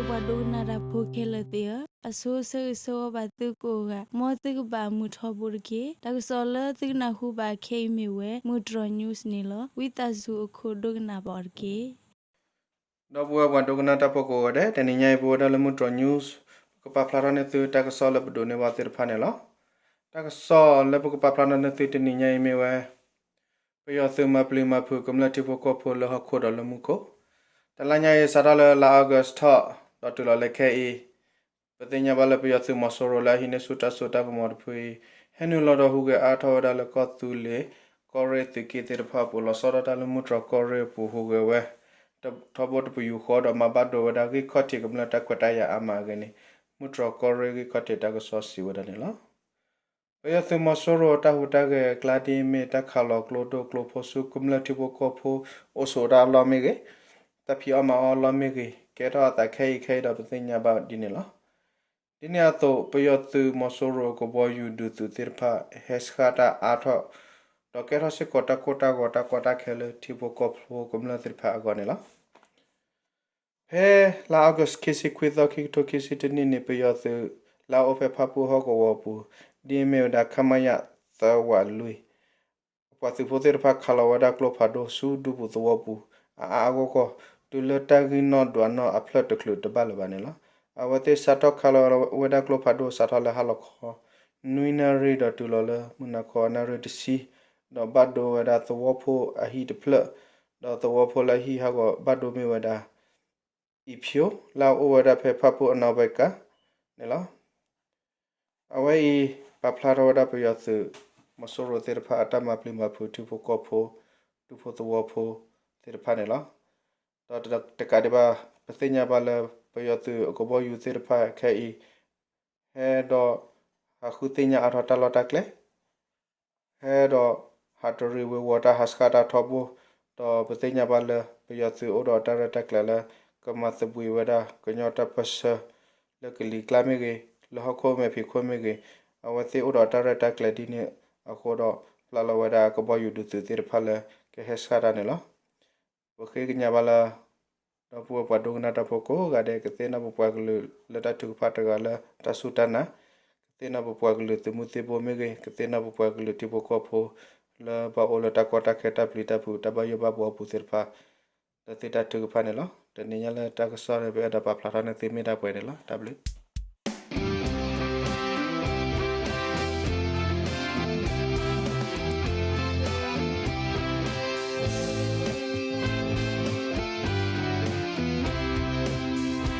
ပှၤဒိကနၣ်တၢ်ဖိခဲလၢာ်သ့ၣ်ဧၢ, အဆိဆၢဂ့ၤဆၢဝါဘၣ်သုကိးဂၤ, မ်သုကဘၣ်မုာ်ထီဘိတက့ၢ်. တၢ်ကစီၣ်လၢသုကနၢ်ဟူဘၣ်ခဲအံၤမ့ၢ်ဝဲ မုၢ်တြီၤ news န့ၣ်လီၤ. ဝံသးစူၤအခိၣ်ဒိကနၣ်ဘၣ်အီၤတက့ၢ်. ဒီပုၢ်ဝဲၢ်ပှၤဒိကနၣ်တၢ်ဖိကိးဂၤဒဲး, တနံၤညါအံၤ ပဝဲဒၣ်လၢမုၢ်တြီၤ news ပကပာ်ဖျါထီၣ်န့ၢ်သုတၢ်ကစီၣ်လၢပဒိးန့ၢ်ဘၣ်သ့ၣ်တဖၣ်န့ၣ်လီၤ. တၢ်ကစီၣ်လၢပကပာ်ဖျါထီၣ်န့ၢ်သုတနံၤညါအံၤမ့ၢ်ဝဲ ပယီၤသုးမၤပျံၤမၤဖုးကမျၢၢ်ထံဖိကီၢ်ဖိလၢဟီၣ်ခိၣ်ဒီးလၢမူခိၣ်, တလါညါအံၤ စးထီၣ်လၢလါ August ထီၣ် ဒီးတုၤလီၤလၢခဲအံၤ, ပသ့ၣ်ညါဘၣ်လၢပယီၤသုးမီၤစိရိၤလၢအဟံးန့ၢ်ဆူၣ်တၢ်စိတၢ်ကမီၤတဖုအံၤ, ဟဲနုာ်လီၤဒီးဟူးဂဲၤအါထီၣ်ဝဲဒၣ်လၢကီၢ်သူလ့ၤ ကီၢ်ရ့ၣ်သုးက့သ့ၣ်တဖၣ်အပူၤ လီၤဆီဒၣ်တၢ်လၢမုၢ်တြီၤကီၢ်ရ့ၣ်အပူၤဟူးဂဲၤဝဲ ထီဘိတပယူာ်ဃီဒီးမၤဘၣ်ဒိဝဲဒၣ်ဂံၢ်ခီၣ်ထံးကမျၢၢ်တၢ်ခွဲးတၢ်ယာ်အါမးအဂ့ၢ်န့ၣ်, မုၢ်တြီၤကီၢ်ရ့ၣ်ဂံၢ်ခီၣ်ထံးတၢ်ကစီၣ်စံးဝဲဒၣ်န့ၣ်လီၤ. ပယီၤသုးမီၤစိရိၤတၢ်ဟူးတၢ်ဂဲၤအကျါ ဒ်အမ့ၢ်တၢ်ခးလီၤကျိဒိၣ်ကျိဖိဆူကမျၢၢ်ထံဖိကီၢ်ဖိအိၣ်ဆိးတၢ်အလီၢ်မ့ၢ်ဂ့ၤ, တၢ်ဖံးအီၣ်မၤအီၣ်အလီၢ်မ့ၢ်ဂ့ၤ, ကဲထီၣ်အသးခဲအံၤခဲအံၤဒီးပသ့ၣ်ညါဘၣ်ဒ်န့ၣ်လီၤ. ဒ်န့ၣ်အသိး ပယီၤသုးမီၤစိရိၤကဘီယူၤဒုးသုးသ့ၣ်တဖၣ် ဟဲဆှၣ်တၢ်အါထီၣ် ဒီးကဲထီၣ်စ့ၢ်ကီးတၢ်ကိၢ်တၢ်ဂီၤတၢ်ကီတၢ်ခဲလၢထံဖိကီၢ်ဖိကမျၢၢ်သ့ၣ်တဖၣ်အဂီၢ်န့ၣ်လီၤ. ဖဲလါ August ခံဆံခွံသီ ခံကထိခံဆံတၢနံၣ်န့ၣ် ပယီၤသုးလၢအအိၣ်ဖဲဖၣ်ပူၣ်ဟီၣ်ကဝီၤအပူၤ ဒ်အမ့ၢ်ဝဲဒၣ် ခမရ သၢဝးလွံၢ် အပှၤသုးဖိသ့ၣ်တဖၣ်ခးလီၤဝဲဒၣ်ကျိဖးဒိၣ်ဆူဒူပူၤသဝီပူၤ အအါအါဂီၢ်ဂီၢ် တုၤလၢတၢ်ဂံၢ်နီၣ်ဒွးနီၣ်အဖျၢၣ်တချုးတဘၣ်လၢၤဘၣ်န့ၣ်လီၤ. အဝဲသ့ၣ်စးထီၣ်ခးလီၤဝဲဒၣ်ကျိဖးဒိၣ်စးထီၣ်လၢဟါလီၤခီ နွံနၣ်ရံၣ်ဒီးတုၤလီၤလၢမုၢ်နၤခီအနၣ်ရံၣ်တဆံ ဒီးဘၣ်ဒိဝဲဒၣ်သဝီဖိအဟံၣ်တဖျၢၣ်, ဒီးသဝီဖိလၢအဟံၣ်ဟးဂီၤဘၣ်ဒိမ့ၢ်ဝဲဒၣ် အံၤဖၠိ လၢအအိၣ်ဝဲဒၣ်ဖဲဖၣ်ပူၣ်အနီၢ်ဘဲကၤန့ၣ်လီၤ. အဝဲအံၤ ပာ်ဖျါထီၣ်ဝဲဒၣ်ပယီၤသုးမီၤစိရိၤသ့ၣ်တဖၣ်အတၢ်မၤပျံၤမၤဖုးထံဖိကီၢ်ဖိ ဒူဖိသဝီဖိသ့ၣ်တဖၣ်န့ၣ်လီၤ. ဒီးတကးဒံးဘၣ် ပသ့ၣ်ညါဘၣ်လၢ ပယီၤသုးအကဘီယူၤသ့ၣ်တဖၣ်ခဲအံၤ ဟဲဒီး ဟးဃုသ့ၣ်ညါအါထီၣ်တၢ်လီၢ်တၢ်ကျဲ ဟဲဒီး ဟးတရံးဝ့ၤဝီၤတၢ်ဟးဆှၣ်တၢ်ထီဘိ, ဒီးပသ့ၣ်ညါဘၣ်လၢ ပယီၤသုးအိၣ်ဒီးတၢ်ရဲၣ်တၢ်ကျဲၤလၢ ကမၤသဘှံးဝဲဒၣ်ကညီတၢ်ပၢၢ်ဆၢ လၢကလံၤကျါမ့ၢ်ဂ့ၤ, လၢဟီၣ်ခိၣ်မဲာ်ဖံးခိၣ်မ့ၢ်ဂ့ၤ, အဝဲသ့ၣ်အိၣ်ဒီးတၢ်ရဲၣ်တၢ်ကျဲၤဒ်န့ၣ်အဃိဒီး ပျဲလီၤဝဲဒၣ်ကဘီယူၤဒုးသုးသ့ၣ်တဖၣ်လၢ ကဟဲဆှၣ်တၢ်န့ၣ်လီၤ. ပဃ့ကညးဘၣ်လၢ ဒီပုၢ်ဝဲၢ်ပှၤဒိကနၣ်တၢ်ဖိကိးဂၤဒဲး ကသ့ၣ်နီၣ်ပပှၤကလုာ်လၢတၢ်ထုကဖၣ်တဂၤလၢတၢ်စူၢ်တၢ်နာ်, ကသ့ၣ်နီၣ်ပပှၤကလုာ်သုးမုၢ်သံၣ်ဘိမ့ၢ်ဂ့ၤ, ကသ့ၣ်နီၣ်ပပှၤကလုာ်ထံဖိကီၢ်ဖိ လၢဘၣ်အိၣ်လၢတၢ်ကီတၢ်ခဲတၢ်ပျံၤတၢ်ဖုးတၢ်ဘၣ်ယိၣ်ဘၣ်ဘှီအပူၤသ့ၣ်တဖၣ် လၢသုတၢ်ထုကဖၣ်န့ၣ်လီၤ. တနံၤညါလၢတၢ်ကစီၣ်န့ၣ် ပအဲၣ်ဒိးပာ်ဖျါထီၣ်န့ၢ်သုမ့ၢ်ဒၣ်ပှဲၤန့ၣ်လီၤ. တၢ်ဘျုး